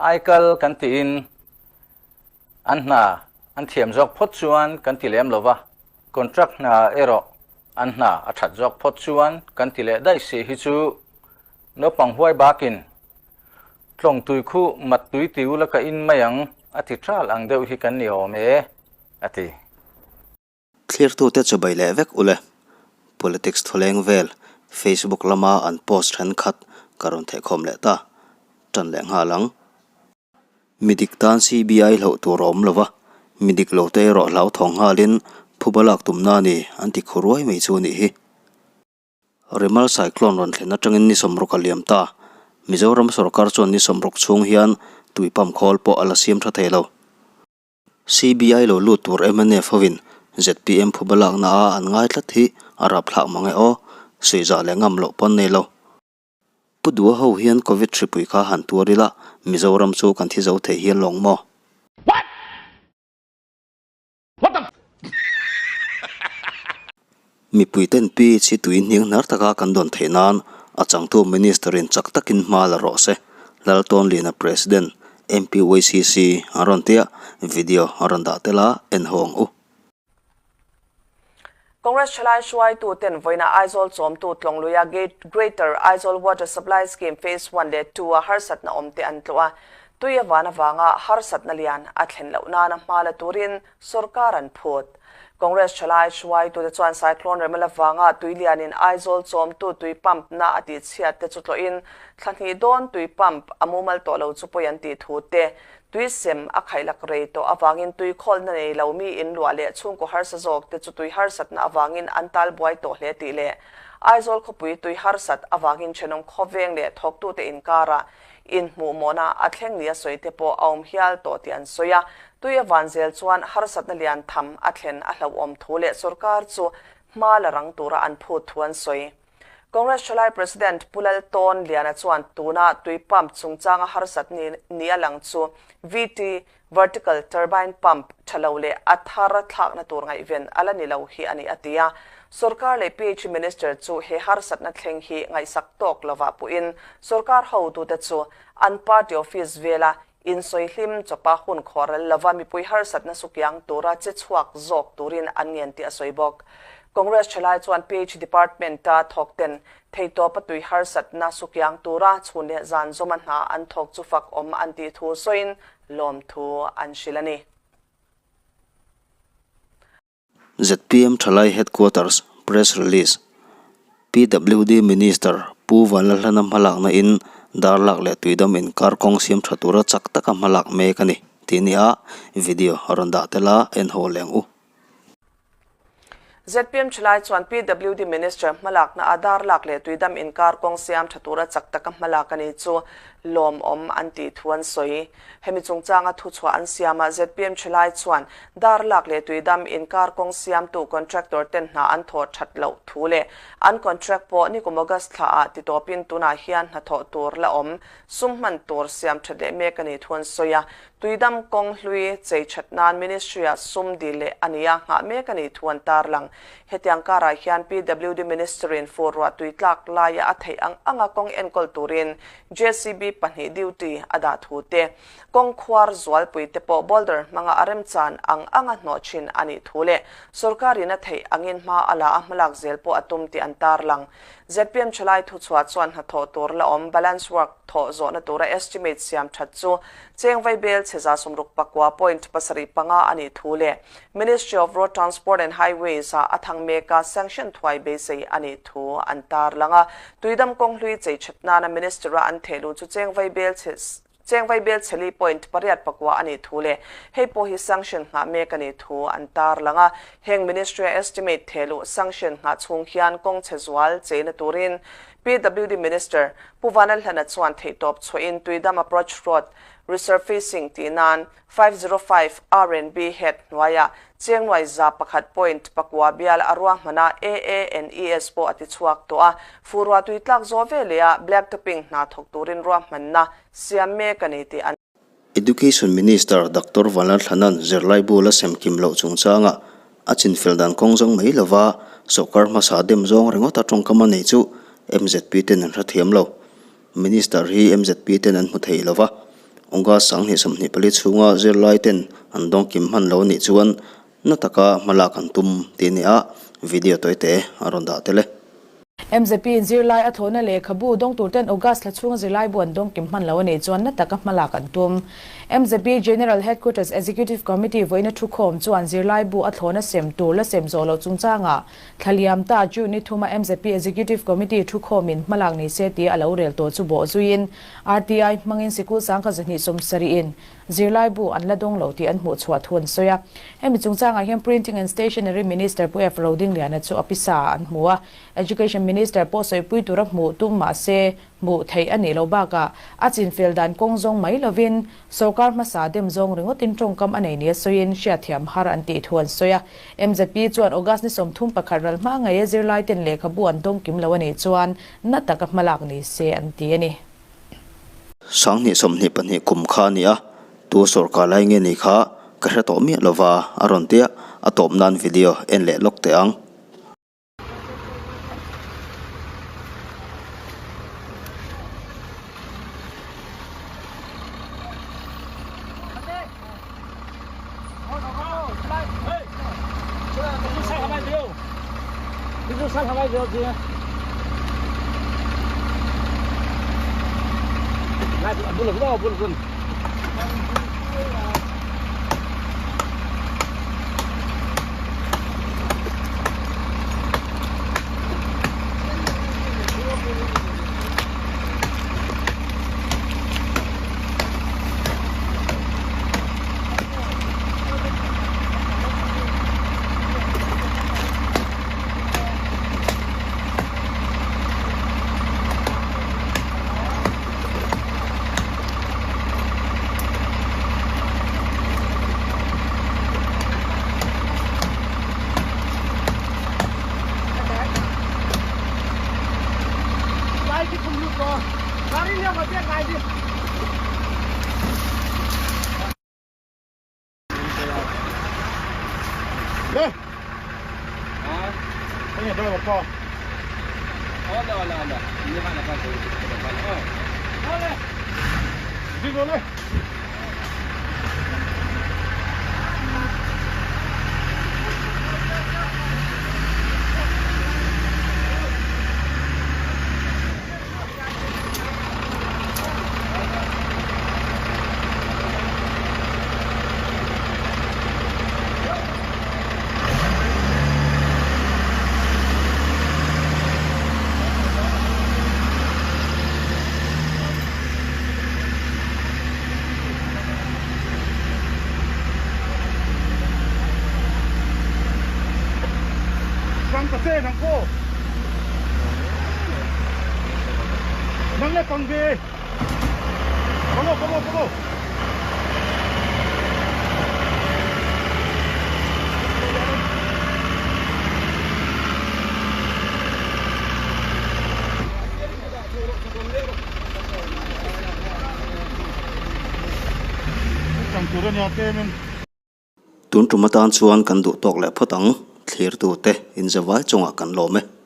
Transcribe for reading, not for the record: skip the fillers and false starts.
Aikal kan tiin an hna an thiam zawk phawt chuan kan ti lem lova, contract hna erawh an hna a that zawk phawt chuan kan ti leh daih si hi chu naupang huai bakin tlawng tui khu mat tui ti ula ka in mai ang a ti tral ang deuh hi kan ni awm e, a ti. Thlirtute chu bei leh vek ule. Politics thawleng vel Facebook lama an post thenkhat ka rawn thehkhawm leh ta. Tan leh nghal ang. Mi dik tan CBI hlauh tur a awm lo va, mi dik lo te erawh hlauthawng nghalin phuba lak tumna a ni an ti khu ruai mai chu a nih hi. Remal Cyclone rawn thlen atangin ni sawmruk a liam ta. Mizoram sorkar chuan ni sawmruk chhung hian tui pump khawl pawh a la siam tha thei lo. CBI lo lut tur mnf hovin zpm phuba lakna a an ngai tlat hi a rapthlak mang e aw, suihzah leh ngam loh pawn nei lo. Pu Dua ho hian Covid hripui kha han tuar ila Mizoram chu kan thi zo thei hial lawng maw? Mipuiten PHC tui hniang hnar taka kan dawn theih nan a changtu Minister-in chak takin hma la rawh se, Laltawnliana President, MPYCC, a rawn tia, video a rawn dah tel a, en ho ang u. Congress thalai hruaituten vawiina Aizawl chawmtu Tlawngluia Greater Aizawl Water Supply Scheme Phase One leh Two a harsatna awmte an tlawh a, tui a van avanga harsatna lian a thlen loh nana hma la turin Sorkar an phut. Congress thalai hruaitute chuan Cyclone Remala vanga tui lianin Aizawl chawmtu tui pump na a tihchhiat te chu tlawhin thla hnih dawn tui pump a mumal tawh lo chu pawi an tih thu te, tui sem a khaihlak rei tawh avangin tui khawlna nei lo mi in luah leh chhungkaw harsa zawk te chu tui harsatna avangin an tal buai tawh hle tih leh Aizawl khawpui tui harsat avangin thenawm khawveng leh thawktute inkarah Inhmuhmawhna a thleng nia sawi te pawh a awm hial tawh tih an sawi a, tui a van zel chuan harsatna lian tham a thlen a hlauhawm thu leh sorkar chu hma la rang tura an phut thu an sawi. Congress Thalai President Pu Laltawn Liana chuan tuna tui pump chungchanga harsat ni a lang chu VT, Vertical Turbine Pump tha lo leh a thar thlakna tur ngaihven a la ni lo hi a ni a ti a. Sorkar leh PHE Minister chu he harsatna thleng hi ngaihsak tawk lovah puhin sorkar hotute chu an party office vela insawi hlim chawpa hun khawhral lova mipui harsatna sukiang tura che chhuak zawk turin an ngen tih a sawi bawk. Congress thalai chuan PHE Department-a thawkten Theitawpa tui harsatna sukiang tura chhun leh zan zawma hna an thawk chu fak awm an tih thu sawiin lawmthu an hrilh a ni. Zpm Thalai Headquarters Press Release, PWD Minister Pu Vanlalhlana hmalakna in Darlak leh Tuidam inkar kawng siam tha tura chak taka hmalak mek a ni tih nia video a rawn dah tel a, en haw leng u. Zpm Thalai chuan PWD Minister hmalakna a darlak leh tuidam inkar kawng siam tha tura chak taka hmalak a ni chu lawmawm an tih thu an sawi. Hemi chungchanga thuchhuah an siamah zpm Thalai chuan darlak leh tuidam inkar kawng siamtu contractor ten hna an thawh that loh thu leh an contract pawh nikum August thla ah titawpin tunah hian hnathawh tur la awm sum hman tur siam that leh mek a nih thu an sawi a. Tuidam kawng hlui chei that nan Ministry-ah sum dil leh a ni a, nghah mek a nih thu an tarlang. Hetiang karah hian PWD Minister-in fur ruah tui tlak laia a theih ang anga kawng enkawl turin JCB pahnih duty a dah thu te, kawng khuar zualpui te pawh boulder hmanga a remchan ang anga hnawh thin a nih thu leh sorkarin a theih angin hma a la a hmalak zel pawh a tum tih an tarlang. Zpm thalai thuchhuah chuan hnathawh tur la awm balance work thawh zawhna tura estimate siam that chu Cheng Vaibel chheza 64 point 75 a nih thu leh Ministry of Road Transport and Highways ah a thang mek a sanction thuai beisei a nih thu an tarlang a. Tuidam kawng hlui chei that nana Minister a an thehluh chu Cheng Vaibel Cheng Vaibel chheli point pariat pakua a nih thu leh hei pawh hi sanction nghah mek a nih thu an tarlang a. Heng Ministry a estimate thehluh sanction nghah chhung hian kawng chhe zual cheina turin PWD Minister Pu Vanlalhlana chuan theihtawp chhuahin Tuidam Approach Road Resurfacing tih nan 505 RNB Head hnuaiah Chengnuai za pakhat point pakua bial a ruahmana AANES pawh a ti chhuak tawh a, furua tui tlak zawh veleh a black topping hna thawk turin ruahmanna siam mek a ni tih an Education Minister Doctor Vanlalthlana'n zirlaibu la sem kim loh chungchangah a chinfel dan kawng zawng mai lova sawrkar hmasa dem zawng ringawt a tawngkam a nei chu mzp ten an hrethiam lo. Minister hi mzp ten an hmu thei lova. August 2024 chhunga zirlai ten an dawng kim hman lo nih chuan na taka hma lak an tum tih a ni a, video tawite a rawn dah tel e. MZP in zirlai a thlawhna lehkhabu dawng tur ten August thla chhunga zirlaibu an dawng kim hman lo a nih chuan na taka hma lak an tum. MZP General Headquarters Executive Committee vawiina thukhawm chuan zirlaibu a thlawhna sem tur la sem zawh loh chungchangah thla liam ta June ni thuma MZP Executive Committee thukhawmin hma lak ni se tia a lo rel tawh chu bawh zuiin RTI hmangin sikul 27 in Zirlaibu an la dawng lo tih an hmuh chhuah thu an sawi a. Hemi chungchangah hian Printing and Stationery Minister Pu F. Rodingliana chu a pisa ah an hmu a. Education Minister pawh sawipui tura hmuh tum mahse hmuh theih a nih loh bakah a chinfel dan kawng zawng mai lovin sorkar hmasa dem zawng ringawtin tawngkam a nei nia sawiin hriatthiam har an tih thu an sawi a. MZP chuan August ni 31 ral hma ngeia zirlaiten lehkhabu an dawng kim lo a nih chuan na taka hmalak ni se an ti a ni. 2022 kum kha a ni a, tu sawrkar lai nge ni kha ka hre tawh miah lova a rawn ti a, a tawp nan video en leh lawk teh ang. Tun tum atan chuan kan duh tawk leh phawt ang, thlirtute inzavai chungah kan lawm e.